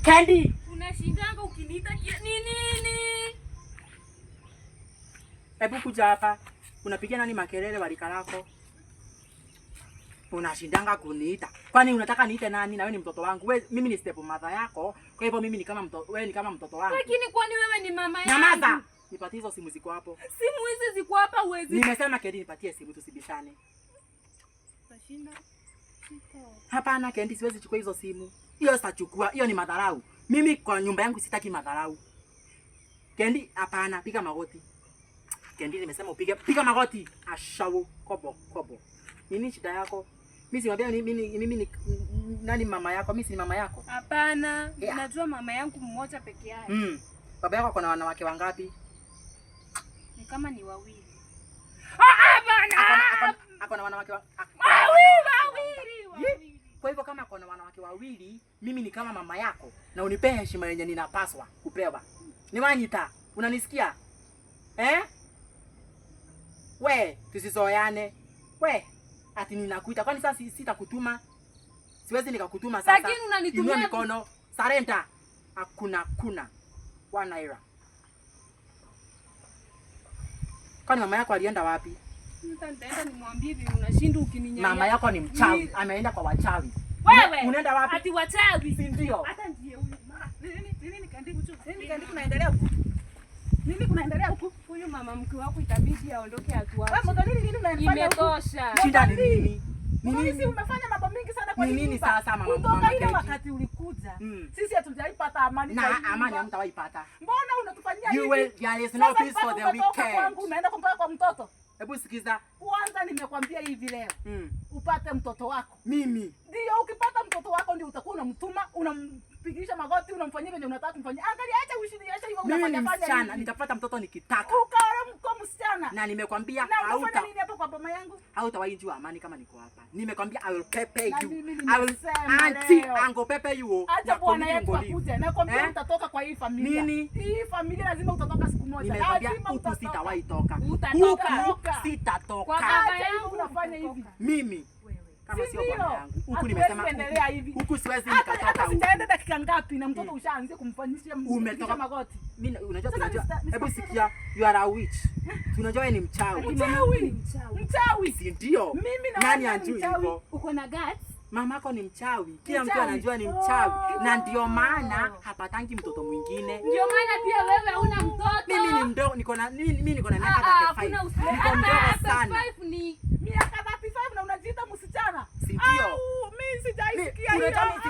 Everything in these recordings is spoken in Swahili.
Kendi. Unashindanga ukiniita ni nini? Hebu kuja hapa. Unapigia nani makelele walika lako? Unashindanga kuniita. Kwani unataka niite nani na wewe ni mtoto wangu? Wewe mimi ni step mother yako. Kwa hivyo mimi ni kama mtoto, wewe ni kama mtoto wangu. Lakini kwani wewe ni mama yangu? Nyamaza. Nipatie hizo simu ziko hapo. Simu hizi ziko hapa huwezi. Nimesema Kendi nipatie simu tusibishane. Utashinda. Hapana Kendi, siwezi chukua hizo simu. Hiyo sitachukua. Hiyo ni madharau. Mimi kwa nyumba yangu sitaki madharau. Kendi, hapana, piga magoti. Kendi, nimesema upige, piga magoti. Ashawo kobo kobo. Nini shida yako? Mimi sikwambia mimi ni nani mama yako? Mimi si mama yako. Hapana, Yeah. najua mama yangu mmoja peke yake. Baba yako ako na wanawake wangapi? Ni kama ni wawili. Ako na wanawake Wawili, wawili. Kwa hivyo kama ako na wanawake wawili, mimi ni kama mama yako na unipee heshima yenye ninapaswa kupewa. Ni Wanyita, unanisikia? Eh? We, tusizoeane. We, ati ninakuita. Kwani sasa sitakutuma? Siwezi nikakutuma sasa. Lakini unanitumia Inua mikono. Surrender. Hakuna kuna. ₦1. Kwani mama yako alienda wapi? Sasa nitaenda nimwambie vile unashinda ukininyanya. Mama yako ni mchawi, ameenda kwa wachawi. Wewe. Unaenda wapi? Ati wachawi. Si ndio? Hata ndiye huyu. Nini Kendi huku? Nini Kendi kunaendelea huku? Nini kunaendelea huku? Huyu mama mke wako itabidi aondoke atuache. Wewe Muthoni, nini unafanya huku? Imetosha. Shida ni nini? Ni Muthoni, si nini? umefanya mambo mingi sana kwa Ni hii nini nyumba. sasa, mama- Kutoka mama ile Kendi? wakati ulikuja. Sisi hatujaipata amani Na kwa hii amani nyumba. hamtawaipata. Mbona unatufanyia You hivi? will, there is no Sasa peace for the mpaka umetoka wicked. kwangu unaenda kumpaka kwa mtoto. Hebu sikiza. Kwanza nimekwambia hivi leo. Upate mtoto wako. Mimi. Ndio, ukipata mtoto wako ndio utakuwa unamtuma, unampigisha magoti, unamfanyia venye unataka kumfanyia. Angalia, acha uishi, acha hivyo Mimi ni unafanya fanya msichana, hivi. nitapata mtoto nikitaka. Ukaona mko msichana. Na nimekwambia Na unafanya nini hapo kwa boma yangu? hautawahi jua amani kama niko hapa. Nimekwambia I will pepe Na you. mimi I will nimesema auntie leo. ango pepe you. Acha Na bwana komiti yetu ngolivu. akuje. Nakwambia Eh? utatoka kwa hii familia. Nini? Hii familia lazima utatoka siku moja. Nimekwambia Lazima huku utatoka. sitawahi toka. Utatoka. Huku sitatoka. Kwa baba Acha hivyo yangu unafanya hivi. utatoka. Mimi kama Si sio bwana ndio? yangu. Huku Hatuwezi nimesema endelea hivi. huku siwezi Hata nikatoka hata huku. sijaenda dakika ngapi na mtoto ushaanza kumfanyisha Umetoka magoti. Mimi unajua Sasa tunajua. Mr. Hebu sikia, you are a witch. Tunajua wewe ni mchawi. Mchawi. Mchawi. Si ndio? Mimi na Nani wewe ni ajui mchawi. hivyo? Uko na guts? Mamako ni mchawi. Kila mtu Mchawi. anajua ni mchawi. Oh. Na ndio maana hapatangi mtoto mwingine. Ndio maana pia wewe huna mtoto. Mimi ni mdogo, niko na mimi niko na miaka Ah, ah, 35. hakuna usi- Niko mdogo Hata sana. 35 ni Miaka 35 na unajiita msichana. Si ndio? Au, mimi sijaisikia hiyo. Unajua mimi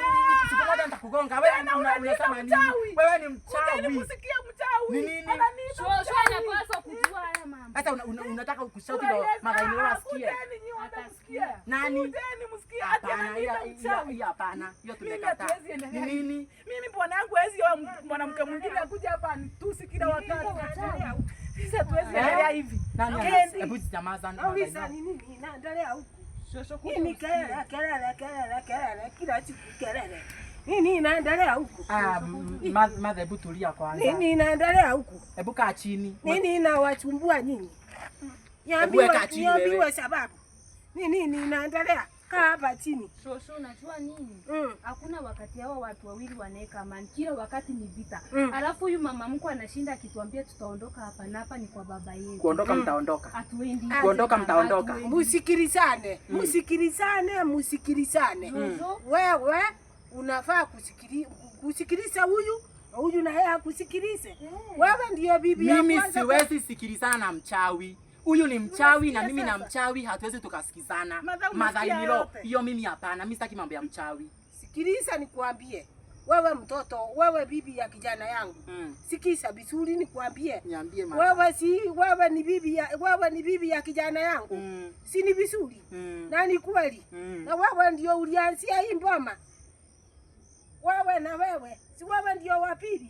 siku moja nitakugonga. Wewe Tena unaniita unasema nini? mchawi. Wewe ni Kujeni mchawi. kusikia mchawi. Ni nini? Ananiita Shosho mchawi. anapaswa kujua haya mambo. Sasa unataka kushauti ndio Unaweza- madhaini ah, wasikie. Kujeni nyinyi wote msikie. Nani? Kujeni msikie. Ati Hapana, ananiita mchawi. hiyo hapana. Hiyo Mimi tumekataa. hatuwezi Ni endelea hivi. nini? Mimi bwana yangu hawezi oa mwanamke mwingine akuja hapa anitusi kila wakati. Sisi hatuwezi Eh? endelea hivi. Nani Kendi. Hebu nyamaza. Nauliza ni nini inaendelea huku? Nini kelele kelele kelele kelele kila siku kelele. Nini inaendelea huku? Ah, mother, hebu tulia kwanza. Nini inaendelea huku? Hebu kaa chini. Nini inawachumbua nyinyi? Hebu weka chini wewe. Niambiwe sababu. Ni nini inaendelea? Kaa hapa chini. Shosho, unajua nini? Mm. Hakuna wakati hawa watu wawili wanaweka amani, kila wakati ni vita. Mm. Alafu huyu mama mkwe anashinda akituambia tutaondoka hapa na hapa ni kwa baba yetu. Kuondoka mtaondoka. Hatuendi. Kuondoka mtaondoka. Hatuendi. Musikilizane, musikilizane, musikilizane. Shosho, Wewe unafaa kusikiliza huyu na huyu na yeye akusikilize. Wewe ndiye bibi ya Mimi kwanza. siwezi sikilizana na mchawi. Huyu ni mchawi na mimi na Unasikia sasa? mchawi hatuwezi tukasikizana. Madha, unasikia Madhainilo, yote? hiyo mimi hapana. Mimi sitaki mambo ya mchawi. Sikiliza nikwambie, wewe mtoto, wewe bibi ya kijana yangu. Sikiza vizuri nikwambie. Niambie mama. Wewe si wewe ni bibi ya wewe ni bibi ya kijana yangu. Si ni vizuri? Na ni kweli. Na wewe ndio ulianzia hii mboma. Wewe na wewe, si wewe ndio wa pili?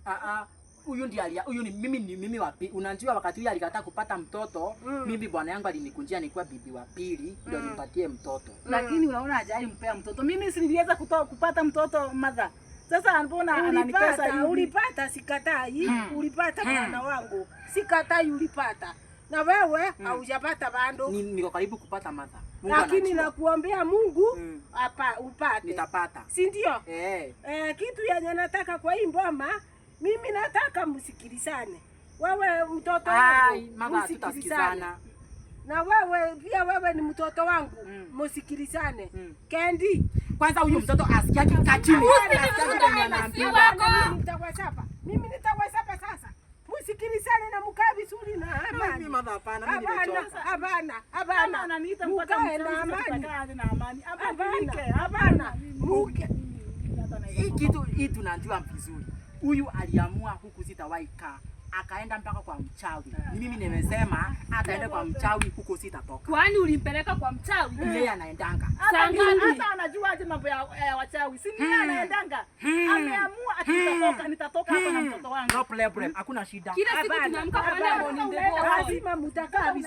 Ah ah. Huyu ndiye alia, huyu ni mimi ni mimi wa pili. Unajua wakati huyu alikataa kupata mtoto, mimi bwana yangu alinikunjia nikuwa bibi wa pili ndio nimpatie mtoto. Lakini unaona hajai mpea mtoto. Mimi si niliweza kupata mtoto mother. Sasa mbona ananitesa Ulipata, hivi? ulipata, sikatai. Ulipata mwana wangu. Sikatai ulipata. Na wewe haujapata bado. Niko karibu kupata mother. Mungu Lakini anajua. nakuombea Mungu hapa upate. Nitapata. Si ndio? Eh. Eh, kitu yenye nataka kwa hii mboma, mimi nataka msikilizane. Wewe mtoto Ai, wangu, mama msikilizane. tutasikizana. Na wewe pia, wewe ni mtoto wangu, msikilizane. Kendi, Kwanza huyu mtoto asikiaki kaa chini. Asikiaki venye anaambiwa. mimi nitawachapa. Mimi nitawachapa sasa. Msikilizane na mkae vizuri na amani. Mimi mama hapana, mimi Hapana, nimechoka. hapana, Kama hapana. ananiita mpaka Mkae na mchawi, amani. tutakaa aje na amani? Hapana, Abadilike. hapana. Muke. Hii kitu hii tunajua vizuri. Huyu aliamua huku sitawahi kaa. Akaenda mpaka kwa mchawi. Ni mimi nimesema ataenda kwa mchawi huku sitatoka. Kwani ulimpeleka kwa mchawi? Yeye anaendanga. Saa ngapi? Hata anajua aje mambo ya wachawi. Si ni yeye anaendanga. Ameamua ati nitatoka, nitatoka hapa na mtoto wangu. No problem, hakuna shida. Kila siku Hapana, tunaamka hapana. kwenda morning devotion. Lazima mtakaa.